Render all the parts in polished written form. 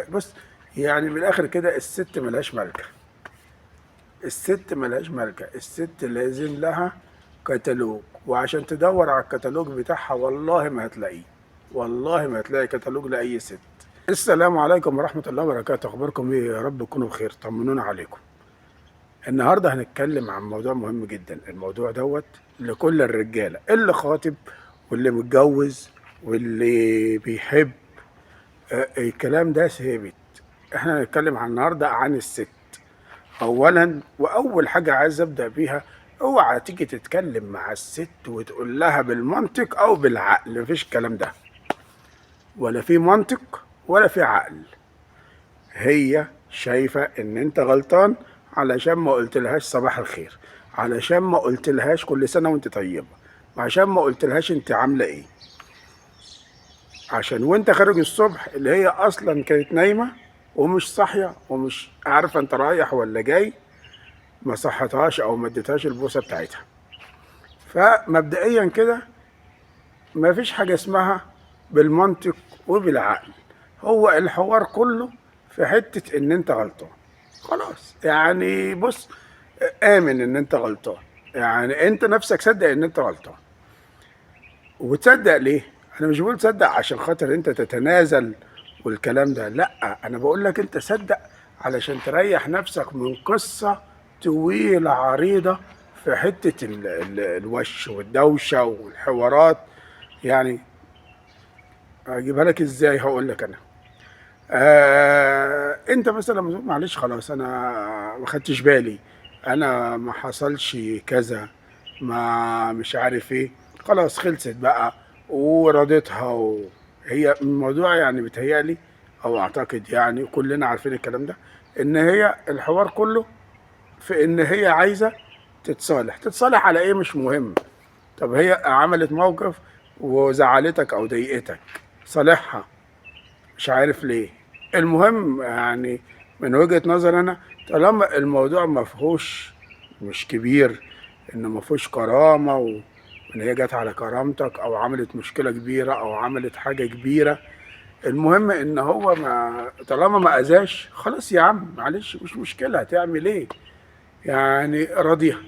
بص، يعني من الاخر كده الست ملهاش ملكه. الست ملهاش ملكه، الست لازم لها كتالوج، وعشان تدور على الكتالوج بتاعها والله ما هتلاقيه، والله ما هتلاقي كتالوج لأي ست. السلام عليكم ورحمة الله وبركاته، أخباركم إيه؟ يا رب تكونوا بخير، طمنونا عليكم. النهاردة هنتكلم عن موضوع مهم جدا، الموضوع دوت لكل الرجالة، اللي خاطب واللي متجوز واللي بيحب. الكلام ده ثابت. احنا هنتكلم عن النهاردة عن الست. اولا واول حاجة عايز ابدا بيها، اوعى تيجي تتكلم مع الست وتقول لها بالمنطق او بالعقل، مفيش الكلام ده، ولا في منطق ولا في عقل. هي شايفه ان انت غلطان علشان ما قلتلهاش صباح الخير، علشان ما قلتلهاش كل سنة وانت طيبة، وعشان ما قلتلهاش انت عامله ايه، عشان وانت خارج الصبح اللي هي اصلا كانت نايمة ومش صاحية ومش عارفه انت رايح ولا جاي، ما صحتهاش او ما اديتهاش البوسه بتاعتها. فمبدئيا كده ما فيش حاجة اسمها بالمنطق وبالعقل، هو الحوار كله في حتة ان انت غلطان خلاص. يعني بص، امن ان انت غلطان، يعني انت نفسك صدق ان انت غلطان. وتصدق ليه؟ انا مش بقول تصدق عشان خاطر انت تتنازل والكلام ده، لا، انا بقول لك انت صدق علشان تريح نفسك من قصة طويلة عريضة في حتة الوش والدوشة والحوارات. يعني اجيبها لك ازاي؟ هقول لك انا. انت مثلا لما تقول معلش خلاص انا ما خدتش بالي، انا ما حصلش كذا، ما مش عارف ايه، خلاص خلصت بقى ورضيتها. هي الموضوع يعني بيتهيألي او اعتقد، يعني كلنا عارفين الكلام ده، ان هي الحوار كله في ان هي عايزه تتصالح. تتصالح على ايه مش مهم. طب هي عملت موقف وزعلتك او ضايقتك، صالحها، مش عارف ليه. المهم يعني من وجهة نظر انا، طالما الموضوع ما فيهوش مش كبير، انه ما فيهوش كرامة وان هي جت على كرامتك او عملت مشكلة كبيرة او عملت حاجة كبيرة، المهم ان هو ما طالما ما اذاش، خلاص يا عم معلش مش مشكلة، هتعمل ايه يعني؟ راضيها،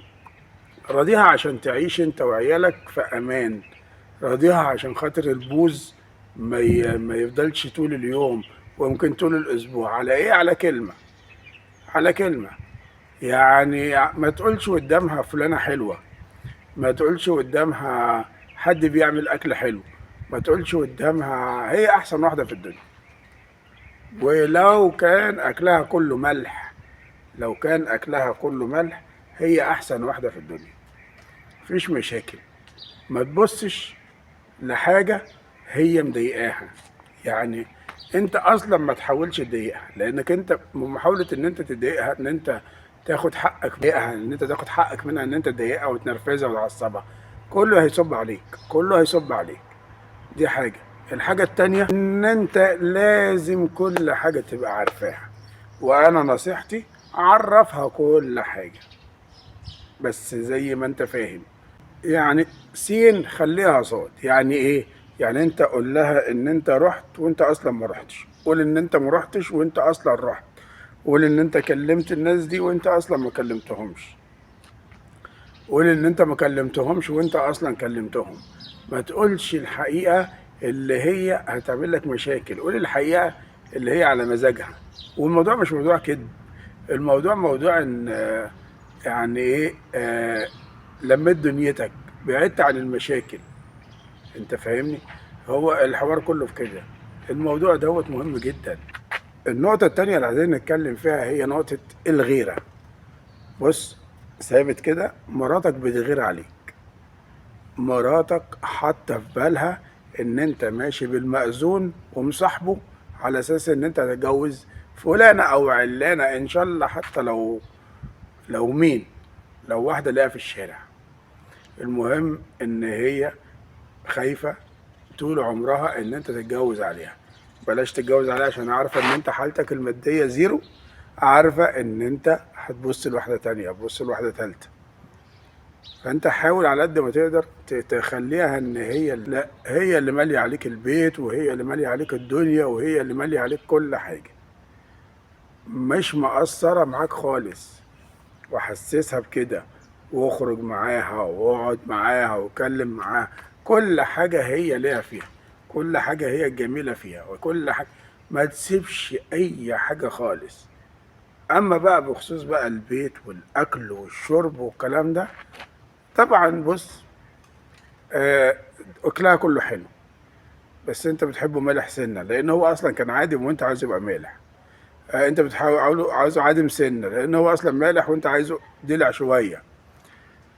راضيها عشان تعيش انت وعيالك في امان، راضيها عشان خاطر البوز ما يفضلش طول اليوم وممكن طول الاسبوع على ايه؟ على كلمة، على كلمة. يعني ما تقولش قدامها فلانه حلوة، ما تقولش قدامها حد بيعمل اكل حلو، ما تقولش قدامها هي احسن واحدة في الدنيا، ولو كان اكلها كله ملح، لو كان اكلها كله ملح هي احسن واحدة في الدنيا، مفيش مشاكل. ما تبصش لحاجة هي مضايقاها، يعني انت اصلا ما تحاولش تضايقها، لانك انت بمحاولة ان انت تضايقها، ان انت تاخد حقك منها، ان انت تاخد حقك منها، ان انت تضايقها وتنرفزها وتعصبها، كله هيصب عليك، كله هيصب عليك. دي حاجة. الحاجة التانية ان انت لازم كل حاجة تبقى عارفاها، وانا نصيحتي عرفها كل حاجة بس زي ما انت فاهم. يعني سين خليها صاد. يعني ايه؟ يعني انت قول لها ان انت رحت وانت اصلا ما رحتش، قول ان انت ما رحتش وانت اصلا رحت، قول ان انت كلمت الناس دي وانت اصلا ما كلمتهمش، قول ان انت ما كلمتهمش وانت اصلا كلمتهم. ما تقولش الحقيقة اللي هي هتعمل لك مشاكل، قول الحقيقة اللي هي على مزاجها. والموضوع مش موضوع كذب، الموضوع موضوع ان يعني ايه، لميت دنيتك، بعدت عن المشاكل، انت فاهمني؟ هو الحوار كله في كده. الموضوع دوت مهم جدا. النقطة التانية اللي عايزين نتكلم فيها هي نقطة الغيرة. بص ثابت كده، مراتك بتغير عليك، مراتك حاطة في بالها ان انت ماشي بالمأذون ومصاحبه على اساس ان انت هتتجوز فلانة او علانة ان شاء الله، حتى لو مين، لو واحدة لقاها في الشارع. المهم ان هي خايفة طول عمرها ان انت تتجوز عليها. بلاش تتجوز عليها عشان عارفة ان انت حالتك المادية زيرو، عارفة ان انت هتبص لواحدة تانية، هتبص لواحدة تالتة. فانت حاول على قد ما تقدر تخليها ان هي، لا، هي اللي ماليه عليك البيت، وهي اللي ماليه عليك الدنيا، وهي اللي ماليه عليك كل حاجة، مش مقصرة معاك خالص. وحسسها بكده، واخرج معاها واقعد معاها واتكلم معاها، كل حاجة هي ليها فيها، كل حاجة هي الجميلة فيها، وكل حاجة ما تسيبش أي حاجة خالص. أما بقى بخصوص بقى البيت والأكل والشرب والكلام ده، طبعا بص، أكلها كله حلو، بس أنت بتحبه مالح سنة، لأن هو أصلا كان عادم وأنت عايز يبقى مالح. أنت بتحاول عاوزه عادم سنة، لأن هو أصلا مالح وأنت عايزه دلع شوية.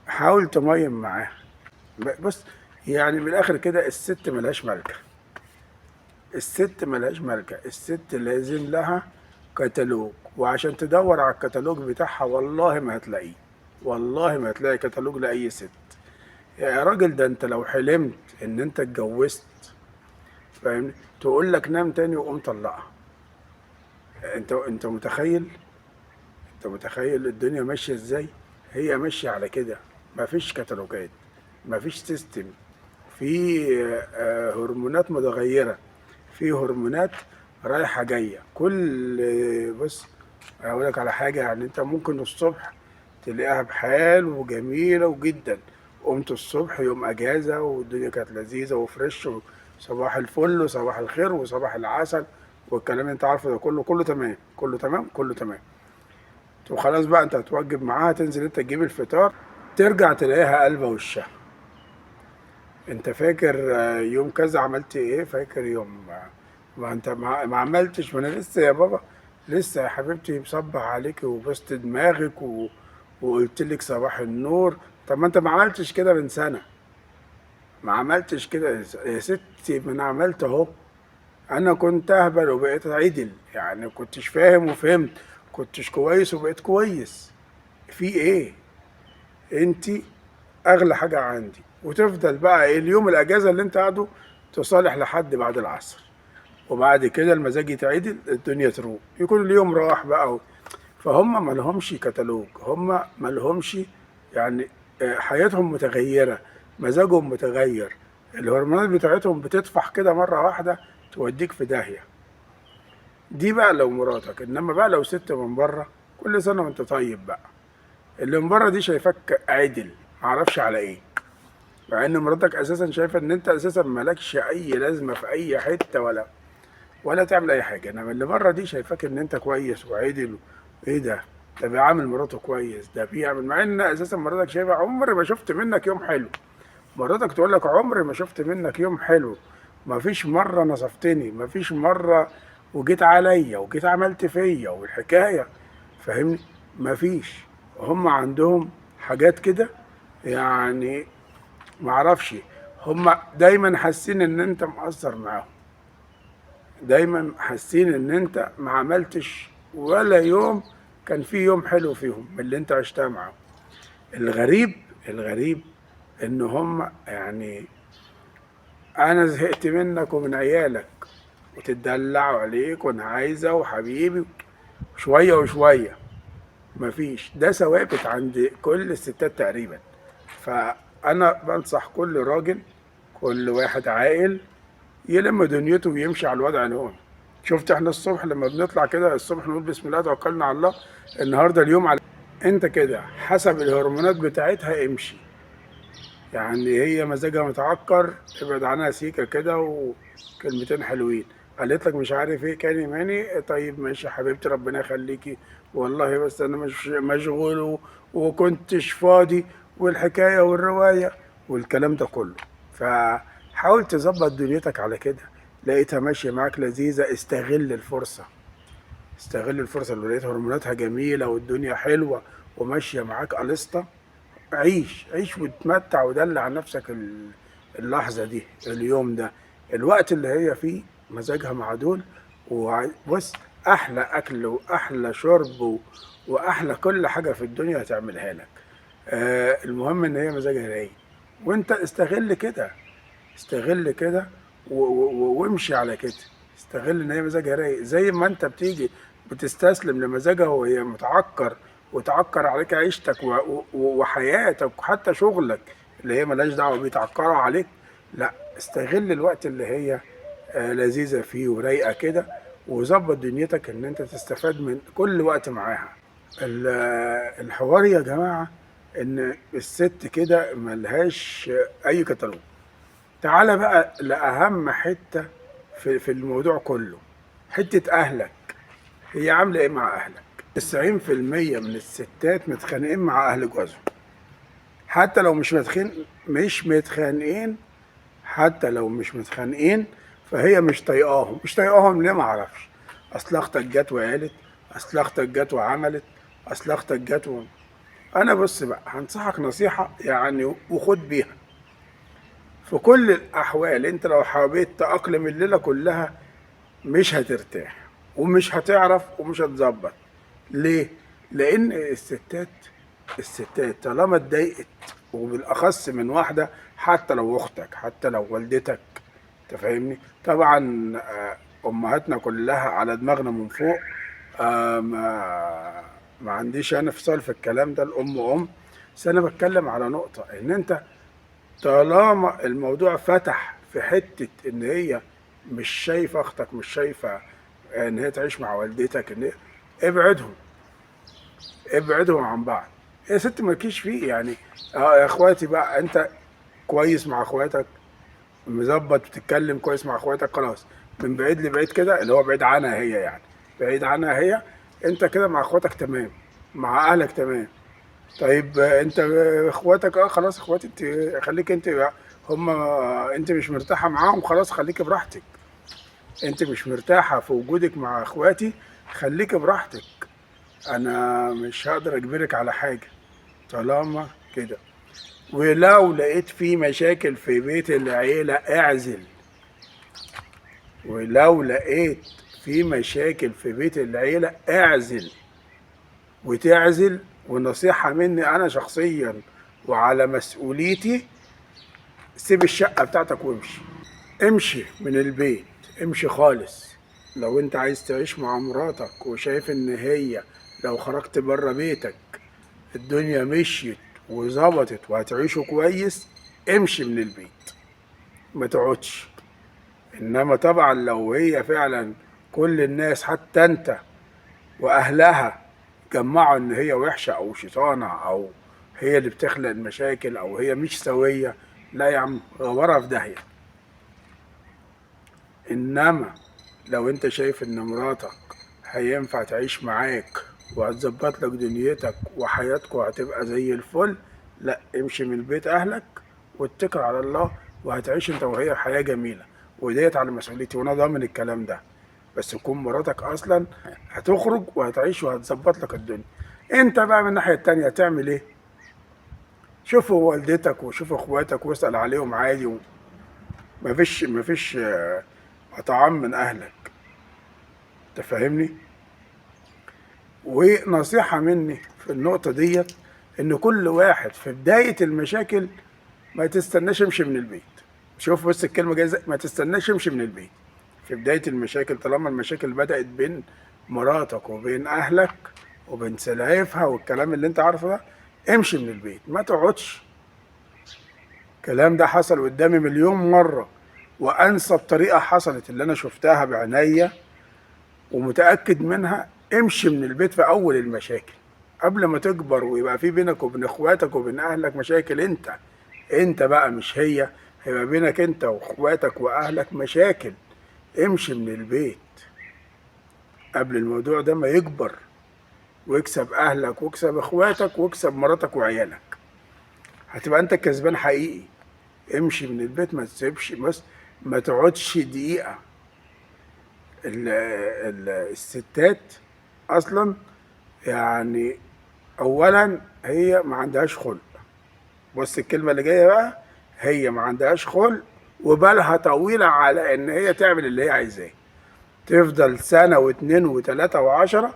حاول تميم معاه. بص، يعني من الآخر كده الست ملهاش ملكة، الست ملهاش ملكة، الست لازم لها كتالوج، وعشان تدور على الكتالوج بتاعها والله ما هتلاقيه، والله ما هتلاقي كتالوج لأي ست. يا راجل ده انت لو حلمت ان انت اتجوزت، فاهمني، تقول لك نام تاني وقوم طلقها. انت متخيل؟ انت متخيل الدنيا ماشية ازاي؟ هي ماشية على كده، مفيش كتالوجات، مفيش system، في هرمونات متغيرة، في هرمونات رايحة جاية. بص اقول لك على حاجة، انت ممكن الصبح تلاقيها بحال وجميلة وجدا، قمت الصبح يوم اجازة والدنيا كانت لذيذة وفريش وصباح الفل وصباح الخير وصباح العسل والكلام اللي انت عارفه ده كله، كله تمام، كله تمام، كله تمام. وخلاص بقى انت هتوجب معاها، تنزل انت تجيب الفطار، ترجع تلاقيها قلبة وشها. انت فاكر يوم كذا عملت ايه؟ فاكر يوم ما انت ما عملتش، ما انا لسه يا بابا، لسه يا حبيبتي مصبح عليك وبست دماغك وقلت لك صباح النور. طب ما انت ما عملتش كده من سنة، ما عملتش كده يا ستي، ما انا عملت اهو، انا كنت اهبل وبقيت عدل، كنتش فاهم وفهمت، كنتش كويس وبقيت كويس. في ايه؟ انت اغلى حاجة عندي. وتفضل بقى ايه اليوم الاجازة اللي انت قاعده تصالح لحد بعد العصر، وبعد كده المزاج يتعدل، الدنيا تروق، يكون اليوم راح بقى. فهم ما لهمش كتالوج، هم ما لهمش حياتهم متغيرة، مزاجهم متغير، الهرمونات بتاعتهم بتطفح كده مرة واحدة توديك في داهية. دي بقى لو مراتك، انما بقى لو ست من بره كل سنة وانت طيب بقى. اللي من بره دي شايفاك عدل معرفش على ايه، مع ان مراتك اساسا شايفه ان انت اساسا مالكش اي لازمه في اي حته ولا تعمل اي حاجه، انما اللي بره دي شايفاك ان انت كويس وعدل. ايه ده؟ ده بيعامل مراته كويس، ده بيعمل، مع ان اساسا مراتك شايفه عمري ما شفت منك يوم حلو. مراتك تقول لك عمري ما شفت منك يوم حلو، ما فيش مره نصفتني، ما فيش مره وجيت عليا وجيت عملت فيا والحكايه، فاهمني؟ ما فيش. هم عندهم حاجات كده، ما اعرفش، هم دايما حاسين ان انت مقصر معاهم، دايما حاسين ان انت ما عملتش ولا يوم كان في يوم حلو فيهم من اللي انت عشتها معاهم. الغريب ان هم انا زهقت منك ومن عيالك وتدلعوا عليك وانا عايزه وحبيبي شويه وشويه، مفيش. ده ثوابت عند كل الستات تقريبا. فانا بنصح كل راجل، كل واحد عاقل يلم دنيته ويمشي على الوضع اللي هو. شفت احنا الصبح لما بنطلع كده الصبح نقول بسم الله توكلنا على الله، النهارده اليوم على انت كده حسب الهرمونات بتاعتها امشي. هي مزاجها متعكر ابعد عنها سيكه كده وكلمتين حلوين، قالت لك مش عارف ايه كاني ماني، طيب ماشي يا حبيبتي ربنا يخليكي والله بس انا مش مشغول وكنتش فاضي والحكايه والروايه والكلام ده كله. فحاول تظبط دنيتك على كده. لقيتها ماشيه معاك لذيذه استغل الفرصه، استغل الفرصه. لو لقيت هرموناتها جميله والدنيا حلوه وماشيه معاك قلسطه، عيش، عيش وتمتع ودلع نفسك اللحظه دي، اليوم ده، الوقت اللي هي فيه مزاجها معدول. بص احلى اكل واحلى شرب واحلى كل حاجه في الدنيا هتعملها لك. المهم ان هي مزاجها رايق، وانت استغل كده، استغل كده وامشي على كده. استغل ان هي مزاجها رايق، زي ما انت بتيجي بتستسلم لمزاجها وهي متعكر وتعكر عليك عيشتك وحياتك وحتى شغلك اللي هي ملهاش دعوه بيه تعكرها عليك. لا، استغل الوقت اللي هي لذيذة فيه ورايقه كده، وظبط دنيتك ان انت تستفاد من كل وقت معاها. الحوار يا جماعة ان الست كده ملهاش اي كتالوج. تعالى بقى لاهم حتة في الموضوع كله، حتة اهلك. هي عامله ايه مع اهلك؟ 90% من الستات متخانقين مع اهل جوازهم، حتى لو مش متخانقين، حتى لو مش متخانقين فهي مش طايقاهم. مش طايقاهم ليه؟ ما اعرفش. اصل اختك جت وقالت، اصل اختك جت وعملت، اصل اختك جت و... انا بص بقى هنصحك نصيحة يعني وخد بيها. في كل الاحوال انت لو حبيت تأقلم الليلة كلها مش هترتاح ومش هتعرف ومش هتظبط. ليه؟ لان الستات طالما اتضايقت، وبالاخص من واحدة، حتى لو اختك، حتى لو والدتك، تفهمني طبعا. امهاتنا كلها على دماغنا من فوق. ما عنديش انا فصال في الكلام ده، الام ام. بس انا بتكلم على نقطة، ان انت طالما الموضوع فتح في حتة ان هي مش شايفه اختك، مش شايفه ان هي تعيش مع والدتك، ان هي ابعدهم، ابعدهم عن بعض. يا ست مالكيش فيه يعني. يا اخواتي بقى، انت كويس مع اخواتك، مظبط، بتتكلم كويس مع اخواتك، خلاص من بعيد لبعيد كده، اللي هو بعيد عنها هي يعني، بعيد عنها هي، انت كده مع اخواتك تمام، مع اهلك تمام. طيب انت اخواتك، خلاص اخواتي انت خليك انت بقى، هم انت مش مرتاحة معاهم، خلاص خليك براحتك. انت مش مرتاحة في وجودك مع اخواتي، خليك براحتك، انا مش هقدر اجبرك على حاجة طالما كده. ولو لقيت في مشاكل في بيت العيلة اعزل، ولو لقيت في مشاكل في بيت العيلة اعزل وتعزل. ونصيحة مني أنا شخصيا وعلى مسؤوليتي، سيب الشقة بتاعتك وامشي، امشي من البيت، امشي خالص. لو انت عايز تعيش مع مراتك وشايف ان هي لو خرجت بره بيتك الدنيا مشيت وظبطت وهتعيشوا كويس، امشي من البيت، ما تقعدش. انما طبعا لو هي فعلا كل الناس حتى انت واهلها جمعوا ان هي وحشة او شيطانه او هي اللي بتخلق المشاكل او هي مش سويه، لا يا عم، غورها في داهية. انما لو انت شايف ان مراتك هينفع تعيش معاك وهتظبط لك دنيتك وحياتك وهتبقى زي الفل، لا امشي من بيت اهلك واتكل على الله، وهتعيش انت وهي حياة جميلة، وديت على مسؤوليتي وانا ضامن الكلام ده. بس تكون مراتك اصلا هتخرج وهتعيش وهتظبط لك الدنيا. انت بقى من الناحية التانية هتعمل ايه؟ شوف والدتك وشوف اخواتك واسأل عليهم عادي، مفيش اطعام من اهلك، تفهمني؟ ونصيحة مني في النقطة ديت، ان كل واحد في بداية المشاكل ما تستناش امشي من البيت. شوف بس الكلمة جاية ازاي، ما تستناش امشي من البيت في بداية المشاكل. طالما المشاكل بدأت بين مراتك وبين اهلك وبين سلايفها والكلام اللي انت عارفه ده، امشي من البيت، ما تقعدش. الكلام ده حصل قدامي مليون مرة، وانسب طريقة حصلت اللي انا شفتها بعينيا ومتأكد منها، امشي من البيت في اول المشاكل قبل ما تكبر ويبقى في بينك وبين اخواتك وبين اهلك مشاكل. انت بقى مش هي، هيبقى بينك انت واخواتك واهلك مشاكل. امشي من البيت قبل الموضوع ده ما يكبر، واكسب اهلك واكسب اخواتك واكسب مراتك وعيالك، هتبقى انت كسبان حقيقي. امشي من البيت، ما تسيبش، بس ما تقعدش دقيقة. الستات اصلا اولا هي ما عندهاش خلق، بص الكلمة اللي جاية بقى، هي ما عندهاش خلق وبالها طويلة على ان هي تعمل اللي هي عايزاه، تفضل سنة واتنين وتلاتة وعشرة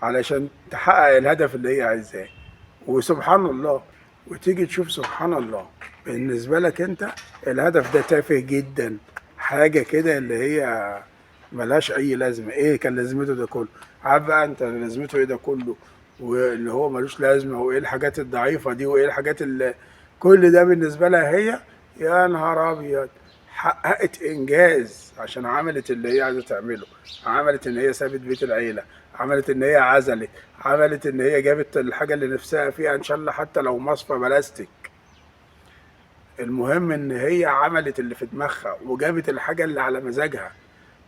علشان تحقق الهدف اللي هي عايزاه. وسبحان الله، وتيجي تشوف سبحان الله بالنسبة لك انت الهدف ده تافه جدا، حاجة كده اللي هي ملهاش اي لازمة. ايه كان لازمته ده كله؟ عارف بقى انت لازمته ايه ده كله؟ واللي هو ملوش لازمه، وايه الحاجات الضعيفة دي، وايه الحاجات اللي كل ده بالنسبة لها هي يا نهار ابيض، حققت انجاز عشان عملت اللي هي عايزه تعمله. عملت ان هي سابت بيت العيلة، عملت ان هي عزلت، عملت ان هي جابت الحاجة اللي نفسها فيها ان شاء الله حتى لو مصفى بلاستيك. المهم ان هي عملت اللي في دماغها وجابت الحاجة اللي على مزاجها.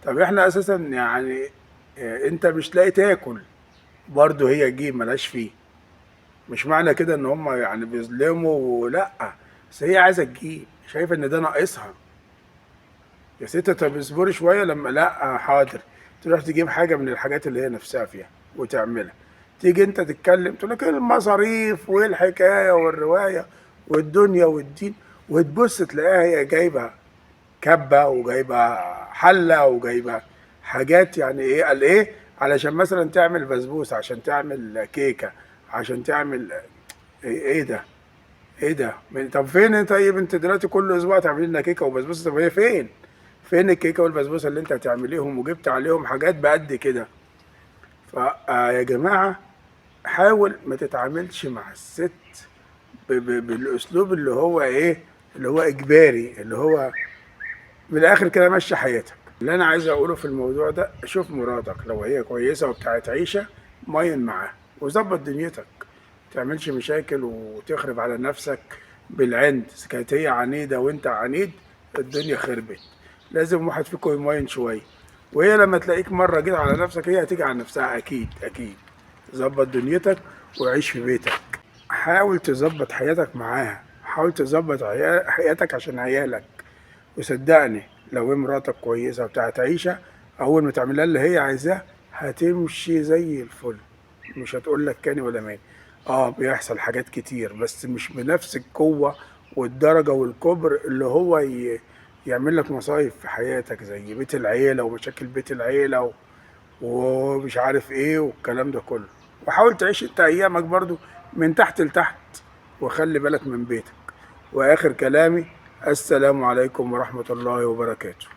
طب احنا اساسا يعني انت مش لاقي تاكل، برضه هي تجيب ملهاش فيه. مش معنى كده ان هم يعني بيظلموا، لا، بس هي عايزه تجيب، شايفه ان ده ناقصها. يا ستة طب اصبري شوية، لما لا حاضر، تروح تجيب حاجة من الحاجات اللي هي نفسها فيها وتعملها. تيجي انت تتكلم تقول لك المصاريف والحكاية والرواية والدنيا والدين، وتبص تلاقيها هي جايبه كبه وجايبه حله وجايبه حاجات، يعني ايه قال ايه، علشان مثلا تعمل بسبوسه، عشان تعمل كيكة، عشان تعمل ايه ده، ايه ده؟ طب فين انت؟ طيب انت دلوقتي كل اسبوع تعملي لنا كيكة وبسبوسه، طب هي فين؟ فين الكيكه والبسبوسه اللي انت هتعمليهم وجبت عليهم حاجات بقد كده؟ فيا جماعة حاول ما تتعاملش مع الست بالاسلوب اللي هو ايه، اللي هو اجباري، اللي هو من الاخر كده مشي حياتك. اللي انا عايز اقوله في الموضوع ده، شوف مراتك لو هي كويسة وبتاعت عيشه ماين معاها وظبط دنيتك، ما تعملش مشاكل وتخرب على نفسك بالعند. إذا كانت هي عنيدة وانت عنيد الدنيا خربت. لازم واحد فيكم يماين شوية، وهي لما تلاقيك مرة جيت على نفسك هي هتيجي على نفسها اكيد اكيد. ظبط دنيتك وعيش في بيتك، حاول تظبط حياتك معاها، حاول تظبط حياتك عشان عيالك. وصدقني لو مراتك كويسة وبتاعت عيشة، أول ما تعملها اللي هي عايزاه هتمشي زي الفل، مش هتقول لك كاني ولا ماني. بيحصل حاجات كتير بس مش بنفس القوة والدرجة والكبر اللي هو يعمل لك مصايب في حياتك زي بيت العيلة ومشاكل بيت العيلة ومش عارف ايه والكلام ده كله. وحاول تعيش انت ايامك برضو من تحت لتحت، وخلي بالك من بيتك. واخر كلامي، السلام عليكم ورحمة الله وبركاته.